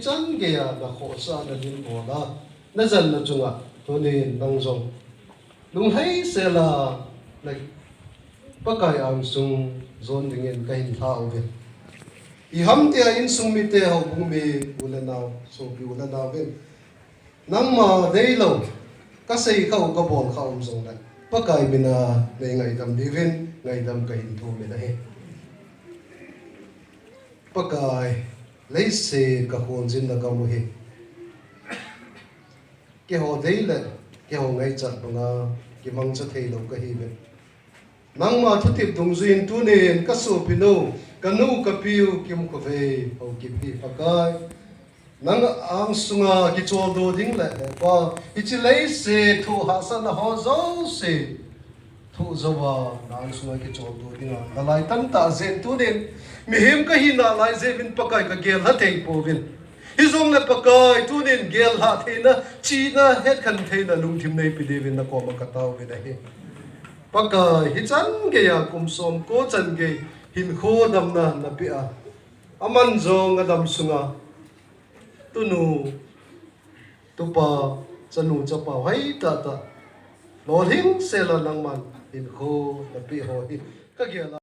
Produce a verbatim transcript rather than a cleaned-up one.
Chan geiya nakhohsah a nadin bol a, najanna chunga tunin nang jong lunglhai sela na Pakai angsung jon dingin kahin lha uve. Iham tia insung mite, houbung mi, u le nau, sopi u le nau vin, nangma deilou kasei kha u, kabol kha um jongle, Pakai mina nei ngaidam diuvin ngaidam kahin thum in ahi. Pakai, leiset kakholjinna gam u hi keiho dei le keiho ngaichat banga kimangcha theilou kahiuve. Nangma thutep dungjuiyin tunin kasopinu, kanu kapiu Kimkhovei Haokip hi Pakai, nang angsunga kicholdo ding le, Pa, hiche leiset thoh hahsatna ho jouse thoh jouva na angsunga kicholdo dinga nalai tamtah jeh in tunin mihem kahina lai jeh uvin Pakai kagel lha thei pouvin. Hijongle Pakai, tunin gel lha theina, chihna, hetkhen theina lungthim neipe diuvin nakoma kataovin ahi. Pakai, hichan geiya kum somko chan gei hinkho damna napeh a, aman jong adam sunga tunu, tupa, chanu chapa hoitah tah lolhing sela nangman hinkho napeh ho hi kagel a